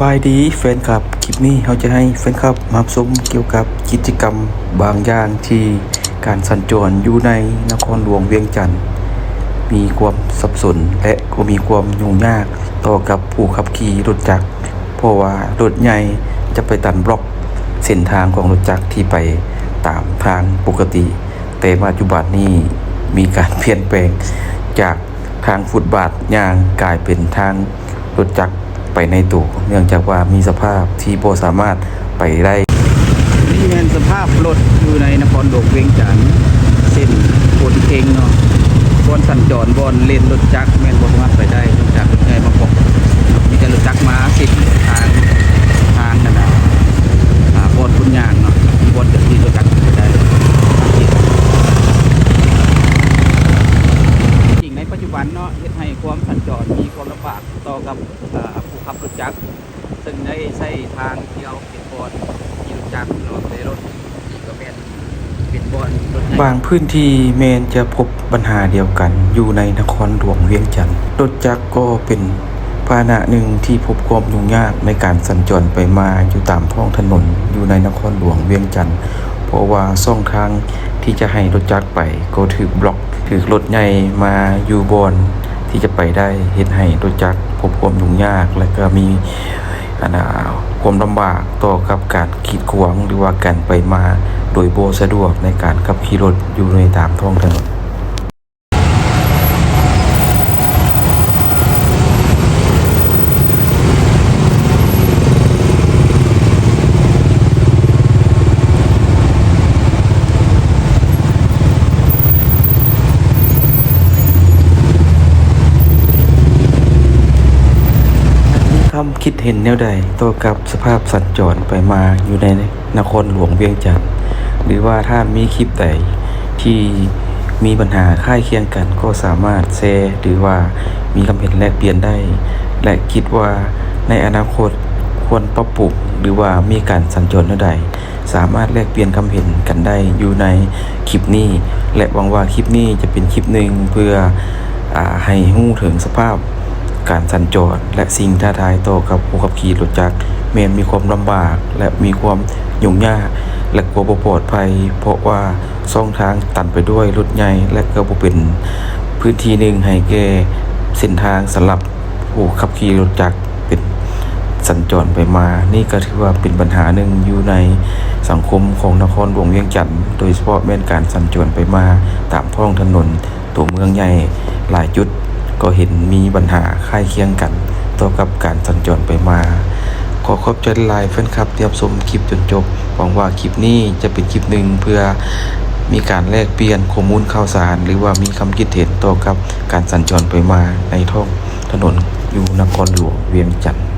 ສະບາຍດີແຟນຄລັບ, ຄລິບນີ້ເຮົາຈະໃຫ້ແຟນຄລັບມາຮັບຊົມກ່ຽວກັບກິດຈະກຳບາງຢ່າງທີ່ການສັນຈອນຢູ່ໃນນະຄອນຫຼວງວຽງຈັນ ມີຄວາມສັບສົນ ແລະ ກໍມີຄວາມຫຍຸ້ງຍາກຕໍ່ກັບຜູ້ຂັບຂີ່ລົດຈັກ ເພາະວ່າລົດໃຫຍ່ຈະໄປຕັນບລັອກເສັ້ນທາງຂອງລົດຈັກທີ່ໄປຕາມທາງປົກກະຕິ. ແຕ່ປັດຈຸບັນນີ້ມີການປ່ຽນແປງຈາກທາງຟຸດບາດຍ່າງກາຍເປັນທາງລົດຈັກໄປໃນໂຕ, ເນື່ອງຈາກວ່າມີສະພາບທີ່ບໍ່ສາມາດໄປໄດ້. ນີ້ແມ່ນສະພາບລົດຢູ່ໃນນະຄອນຫຼວງວຽງຈັນ ເສັ້ນໂພນເຄັງເນາະ, ບ່ອນສັນຈອນ ບ່ອນເລນລົດຈັກແມ່ນບໍ່ສາມາດໄປໄດ້ ເນື່ອງຈາກລົດໃຫຍ່ມາບລັອກ, ມີແຕ່ລົດຈັກມາເສັ້ນທາງ ທາງນັ້ນນະ ອ່າ ບ່ອນຄົນຍ່າງເນາະ, ບ່ອນທີ່ລົດຈັກໄປໄດ້. ຈິງໃນປັດຈຸບັນເນາະ ເຮັດໃຫ້ຄວາມສັນຈອນມີຄວາມລຳບາກຕໍ່ກັບ ເອີ ຜູ້ຂັບລົດຈັກ ເຊິ່ງໄດ້ໃຊ້ທາງທີ່ເຮົາເປັນບ່ອນຂີ່ລົດຈັກເນາະ, ໃນລົດນີ້ກໍແມ່ນເປັນບ່ອນລົດໃຫຍ່. ບາງພື້ນທີ່ແມ່ນຈະພົບບັນຫາດຽວກັນຢູ່ໃນນະຄອນຫຼວງວຽງຈັນ. ລົດຈັກກໍເປັນພາຫະນະໜຶ່ງທີ່ພົບຄວາມຫຍຸ້ງຍາກໃນການສັນຈອນໄປມາຢູ່ຕາມທ້ອງຖະໜົນຢູ່ໃນນະຄອນຫຼວງວຽງຈັນ, ເພາະວ່າຊ່ອງທາງທີ່ຈະໃຫ້ລົດຈັກໄປກໍຖືກບລັອກ ຖືກລົດໃຫຍ່ມາຢູ່ບ່ອນທີ່ຈະໄປໄດ້, ເຮັດໃຫ້ລົດຈັກພົບຄວາມຫຍຸ້ງຍາກ ແລະ ກໍມີ ອັນນາ ຄວາມລຳບາກຕໍ່ກັບການກີດຂວາງ ຫຼືວ່າການໄປມາໂດຍບໍ່ສະດວກໃນການຂັບຂີ່ລົດຢູ່ໃນຕາມທ້ອງຖະໜົນ. ມີຄຳຄິດເຫັນແນວໃດຕໍ່ກັບສະພາບສັນຈອນໄປມາຢູ່ໃນ ນະຄອນຫຼວງວຽງຈັນ ຫຼືວ່າທ່ານມີຄລິບໃດທີ່ມີບັນຫາຄ້າຍຄຽງກັນ ກໍສາມາດແຊ ຫຼືວ່າມີຄຳເຫັນແລກປ່ຽນໄດ້ ແລະ ຄິດວ່າໃນອະນາຄົດຄວນປັບປຸງ ຫຼືວ່າມີການສັນຈອນແນວໃດ ສາມາດແລກປ່ຽນຄຳເຫັນກັນໄດ້ຢູ່ໃນຄລິບນີ້ ແລະ ຫວັງວ່າຄລິບນີ້ຈະເປັນຄລິບໜຶ່ງເພື່ອ ອາ ໃຫ້ຮູ້ເຖິງສະພາບການສັນຈອນ ແລະ ສິ່ງທ້າທາຍຕໍ່ກັບຜູ້ຂັບຂີ່ລົດຈັກ ແມ່ນມີຄວາມລຳບາກ ແລະ ມີຄວາມຫຍຸ້ງຍາກ ແລະ ກໍບໍ່ປອດໄພ ເພາະວ່າຊ່ອງທາງຕັນໄປດ້ວຍລົດໃຫຍ່ ແລະ ກໍບໍ່ເປັນພື້ນທີ່ໜຶ່ງໃຫ້ແກ່ເສັ້ນທາງສຳລັບຜູ້ຂັບຂີ່ລົດຈັກເປັນສັນຈອນໄປມາ. ນີ້ກໍຖືວ່າເປັນບັນຫາໜຶ່ງຢູ່ໃນສັງຄົມຂອງນະຄອນຫຼວງວຽງຈັນ ໂດຍສະເພາະແມ່ນການສັນຈອນໄປມາຕາມທ້ອງຖະໜົນ ຕົວເມືອງໃຫຍ່ຫຼາຍຈຸດກໍເຫັນມີບັນຫາຄ້າຍຄຽງກັນຕໍ່ກັບການສັນຈອນໄປມາ. ຂໍຂອບໃຈຫຼາຍໆແຟນຄລັບທີ່ຮັບຊົມຄລິບຈົນຈົບ. ຫວັງວ່າຄລິບນີ້ຈະເປັນຄລິບໜຶ່ງເພື່ອມີການແລກປ່ຽນຂໍ້ມູນຂ່າວສານ ຫຼືວ່າມີຄຳຄິດເຫັນຕໍ່ກັບການສັນຈອນໄປມາໃນທ້ອງຖະໜົນຢູ່ນະຄອນຫຼວງວຽງຈັນ.